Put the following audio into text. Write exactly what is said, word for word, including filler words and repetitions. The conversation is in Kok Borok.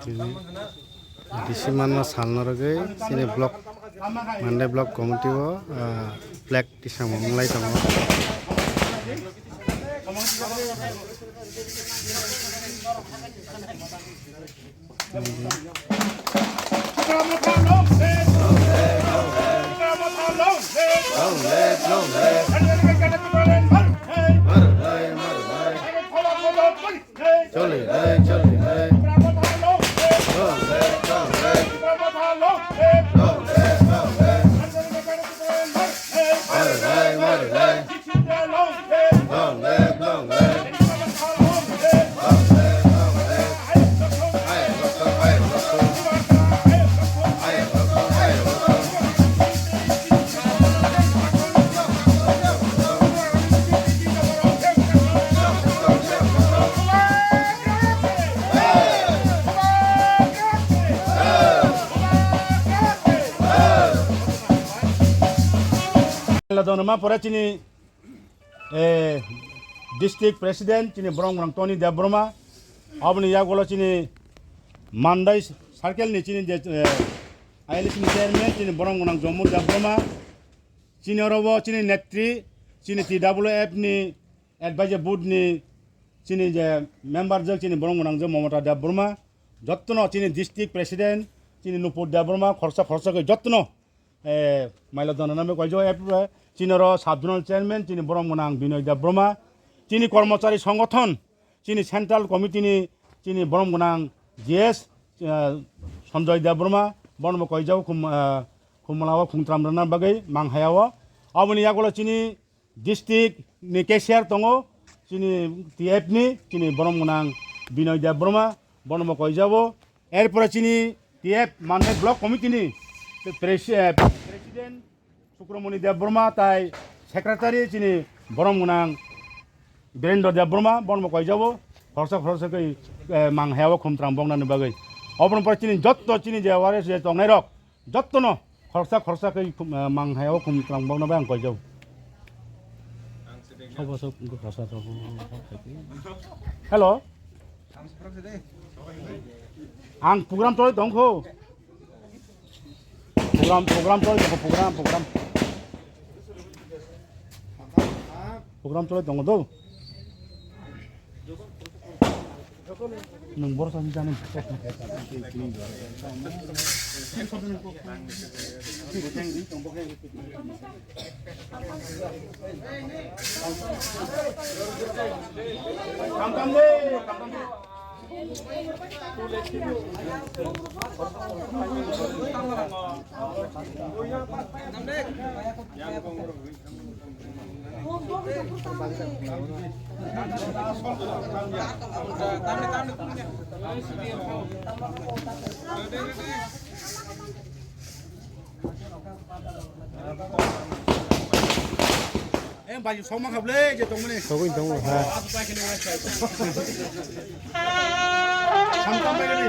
Bisi manma salna rwgwi chini block, Mandai block committee o, ah, flag tisamo wnglai tongo. Long live, long live. Marai, marai. Choli re, choli re. Long live, long live. Long live, long live. Marai, marai. Long live, long live. Long live, long live. Hai, rokho, hai, rokho. Hai, rokho, hai, rokho. Donma pore chini, eh, district president chini borom gwnang Tony Debbarma, aboni yagulo chini Mandai circle ni chini je, eh, I L C ni chairman chini borom gwnang Jomu Debbarma, chini oro bo chini netri, chini T W F ni advisor board ni chini je member je chini borom gwnang je Momota Debbarma, jottono chini district president chini Nupur Debbarma, khorsa khorsa khe jottono, eh, maila dona name koijo, eh, chini oro sub zonal chairman chini borom gwnang Binoy Debbarma, chini kormochari songothon, chini central committee ni chini borom gwnang G S, eh, Sanjoy Debbarma, bono bo koijao khum, eh, khumlao khumtram rwna bagwi manghayao. Aboni yagulo chini district ni cashier tongo, chini T F ni, chini borom gwnang Binoy Debbarma, bono bo koijao. Erpore chini T F Mandai block committee ni pres-, eh, president Sukromoni Debbarma tai secretary chini borom gwnang Birendra Debbarma, bono bo koijao, khorsa khorsa khe, eh, manghayao khumtram boknani bagwi. Oboni pore chini jotto chini je ware je tongnai rok, jottono khorsa khorsa khe khum-, eh, manghayao khumtram bokna bai ang koijao. Sobo sok khorsa sok. Hello. Ang program tolai tongkho. Program, program tolai tongkho, program, program. Program tolai tongo do. Nwng borok sani jani. Eh, baju songma khablai je tongmani. Sogwi tongo, ha. Samtam bai gani.